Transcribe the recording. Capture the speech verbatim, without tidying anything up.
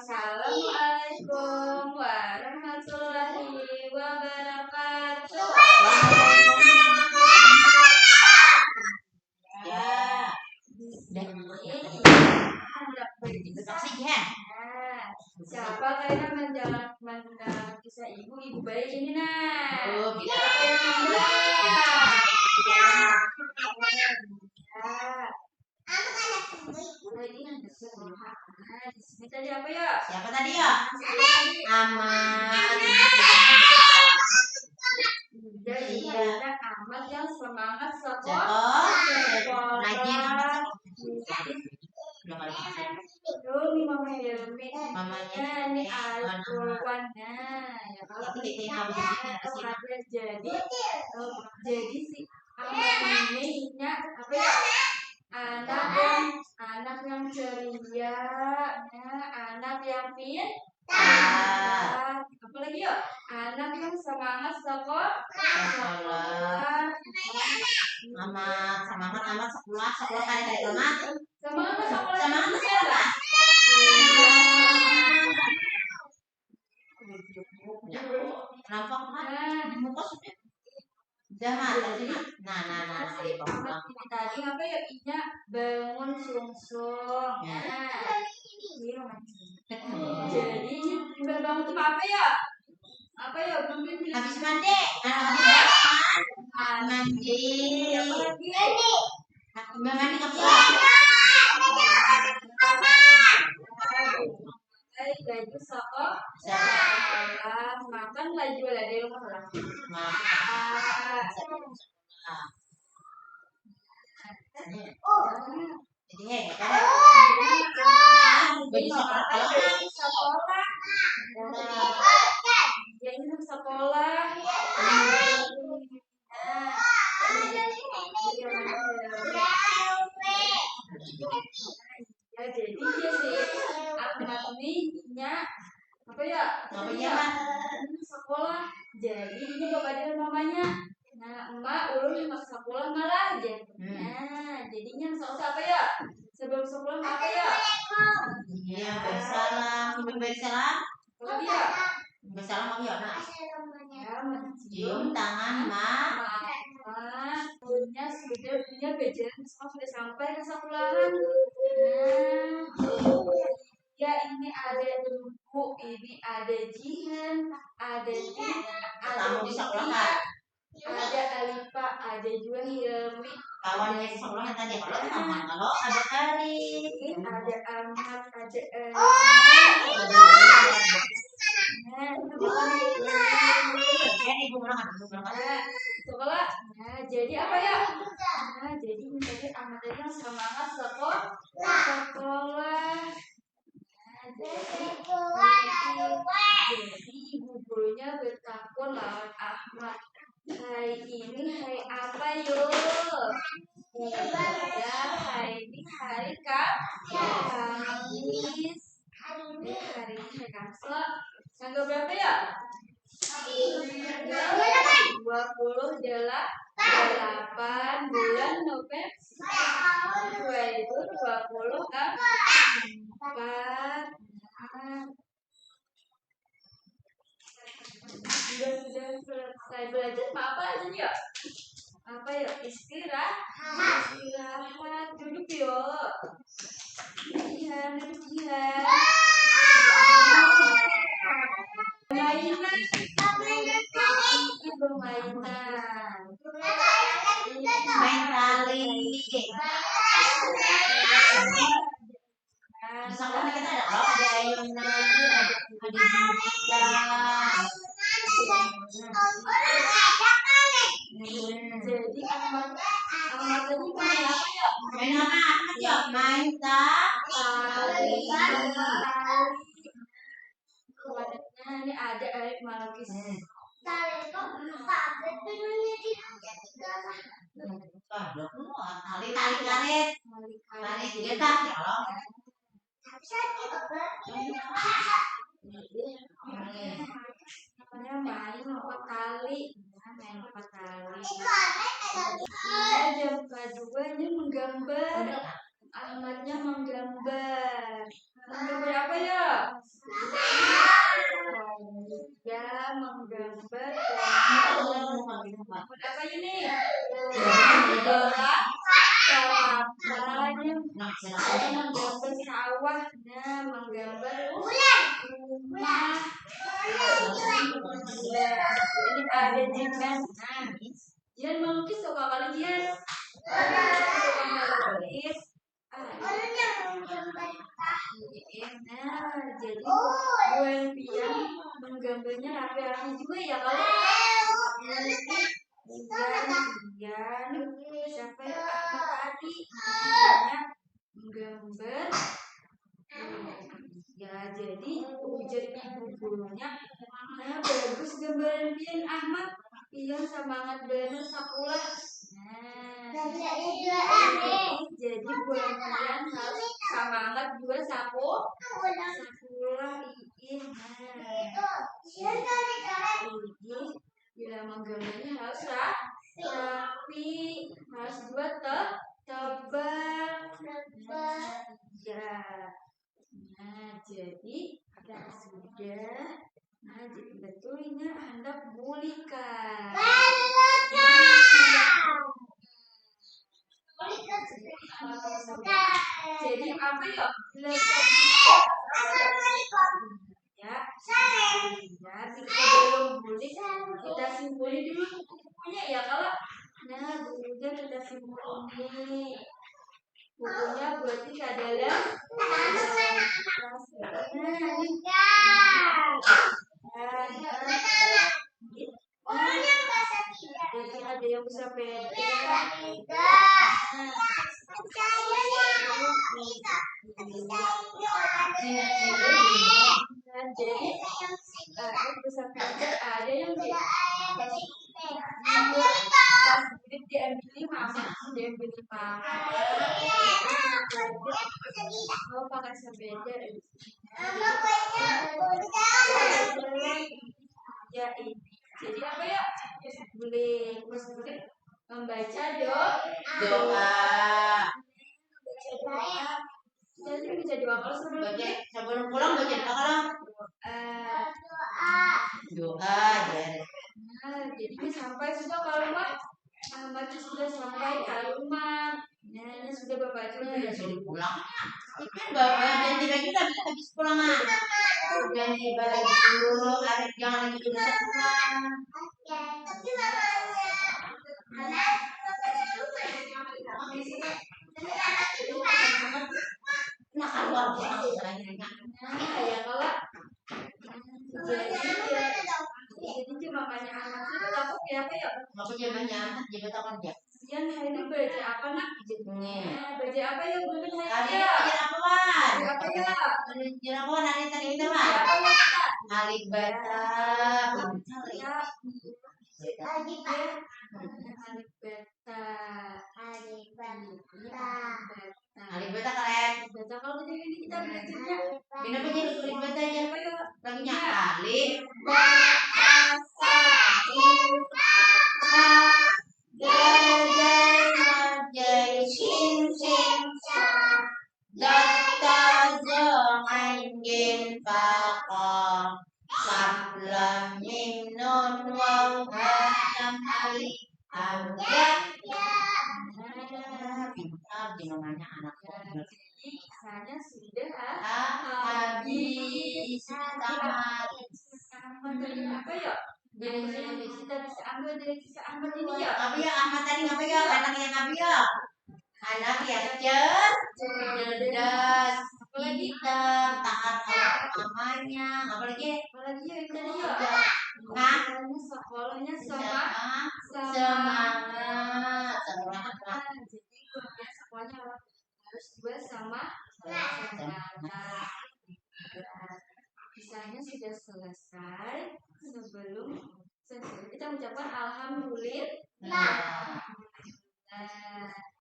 Assalamualaikum warahmatullahi wabarakatuh. Ya. Nah, siapa kah yang menjalan mendengar kisah ibu, ibu baik ini, nah? Oh, gitu. Siapa yang membuat? Ya. Nah, ini ada sekolah. Nah, di sini tadi apa ya? Siapa tadi ya? Amat. Jadi, iya, ada Amat yang semangat sekolah. Sekolah. Sekolah. Rajin amat sekolah. Udah kali. Tuh, ini Mama Helmi. Mamanya. Nah, ini anak perempuan. Nah, ya, kalau ini kita, oh, ada. Jadi, oh, jadi si Amat ini, nya, apa ya? Anak yang, anak yang ceria, ya, anak yang pintar. Apa lagi, yuk? Anak yang semangat seko-, sekolah. Sekolah. Amat, semangat amat sekolah, sekolah kali-kali amat. Semangat sekolah. Semangat sekolah. Kenapa, Mak? Nah. Di muka sudah. Udah, Mak, tadi, Mak. Nah, nah, nah, nah, masih amat ini tadi apa ya, inya bangun sungsung. Ya. Nah, iya, Mak. Jadi, imbah bangun tuh apa ya? Apa ya, belum, belum, belum. Habis mandi. Nah, habis mandi. Mandi. Apa lagi? Habis mandi, apa? Pakai baju seko-, sekolah. Makan laju ada di rumah lah. Makan. Ah. Jadi, ya, kan? Baju sekolah. Sekolah. Jadi, sekolah. Ya, jadi iya sih. Amat ini inya apa ya? Apa iya, Mak? Sekolah. Jadi ini bapak dan mamanya. Nah, emak, ulun handak sekolah malah, jar. Hmm. Nah, jadinya sekolah apa ya? Sebelum sekolah apa ya? Iya, bersalam. Sebelum bersalam? Apa dia? Bersalam, Bang Yonas. Ya, mencium tangan, Ma. Ma. Punya sudah, punya bejana sudah sampai ke sekolahan. Nah, ya, ini ada ibu, ini ada Jihan, ada Tina, ada Tamu di sekolah, Tina. Ada Alifa, ada jua Hilmi. Kawan dari sekolah tadi, kalau ada Ari. Ada Amat, ada Ari. Nah, itu bukan Hilmi. Nah, sekolah. Nah, jadi apa ya? Nah, jadi ini tadi Amat tadi semangat sekolah. Sekolah. Jadi, jadi ibu gurunya bertakun lawan Amat. Hari ini hari apa, Yul? Iya, hari ini hari Ka-, Kamis. Ini hari ini hari Kamis, lo. Tanggal berapa ya? Dua puluh delapan bulan November dua ribu dua puluh empat. Sudah, sudah selesai belajar, apa aja ya? Apa ya? Istirahat. Istirahat. Duduk yuk. Iya, duduk, iya. Mainan. Ini bermainan. Main tali. Di sekolah kita ada apa? Ada ayunan, ada, ada juga. Hmm. Jadi, Amat, Amat tadi main apa ya? Main apa? Apa ya? Main ta-, tali. Nah, ini ada, eh, malukis. Hmm. Tali kok empat, itu dulunya di tiga lah. Hmm. Tali, tali karet. Tali karet. Karet, iya, tah, ya Allah. Tapi sakit, apa? Namanya main empat tali. Ya, main empat tali. Itu ada, ada. Iya, jam kedua ini menggambar. Udah. Alamatnya menggambar. Menggambar apa ya? Menggambar pohon. Pohon apa ini? Bola kelapa. Saya menggambar sawah. Nah, menggambar rumah. Ini ada juga. Nah, Jian melukis suka kali, Jian. Suka melukis. Ah, iya. Nah, jadi buhan pian menggambarnya rapi-rapi juga ya, kalau nanti Jian, Jian, siapa ya, Ahmad tadi, namanya menggambar. Ya, jadi ujar ibu gurunya, "Nah, bagus gambaran pian, Ahmad. Pian samangat banar sakulah." Nah, jadi buhan pian harus samangat jua saku-, sakulah, iih. Nah, iih, bila menggambarnya harus ra-, rapi, harus jua te-, tebal. Nah, iya. Nah, jadi, nah, sudah. Nah, jadi betul ini handak bulikan. Jadi apa ya? Ya. Ya, sebelum bulik, kita simpuli dulu bukunya ya, kalau. Nah, bukunya kita simpuli. Bukunya buatnya ke dalam. Nah, ini. Nah, nah. Jadi ada yang besepeda. Nah, jadi, eh, besepeda ada yang di, pas, pas duit diambil mama, diambil mama. Oh, pakai sepeda. Ya, ini. Jadi apa ya? Bulik. Pas bulik membaca do-, doa. Membaca doa. Jadi baca doa kalau sebelum, baca, sebelum pulang baca doa kalau? Eh, doa, ya. Nah, jadi sampai sudah ke rumah. Ahmad sudah sampai ke rumah. Nah, ini sudah bapak itu. Nah, sudah pulang. Kan bapak ganti baju tapi habis pulang, ah. Ganti baju dulu, ada jangan lagi dulu sekolah. Tapi mamanya, anak, bapaknya rumah. Tapi anak itu kan. Nah, kalau apa? Nah, ya, kalau jadi, jadi cuma tanya anak itu takut ya, apa ya? Apa jawabannya? Jawaban takut ya? Yang hari ini belajar apa, Nak? Nih. Nah, belajar apa ya, Bun? Hari ini belajar apa, Wan? Belajar apa ya? Belajar apa, Wan? Hari tadi kita, Wan? Belajar apa ya, Kak? Alif bata. Ya. Alif bata. Alif bata. Alif bata. Alif bata kalian. Alif bata kalau tadi ini kita belajarnya. Kenapa jadi alif bata aja? Apa ya? Lagunya alif. Bata, sa, in, sa, ga, jai, ma, jai, shin, shin, sa, da, ta, zo, ain, gin, fa, qaf, lam, mim, nun, waw, ha, lam, alif. Hamzah. Nah, pintar di mamanya anaknya. Jadi, kisahnya sudah ha-, habis. Habis. Tamat. Tamat dari apa ya? Jadi, kita bisa ambil dari kisah Ahmad ini ya? Apa ya, Ahmad tadi ngapa ya? Anak yang apa ya? Anak yang cer-, cerdas. Apa lagi? Pintar, taat sama mamanya. Apa lagi? Apa lagi ya, tadi ya? Nah, sekolahnya sama-, semangat. Semangat. Semangat. Nah, jadi luar biasa, pokoknya orang harus juga sama-, semangat. Kisahnya sudah selesai. Sebelum selesai, kita ucapkan alhamdulillah. Nah.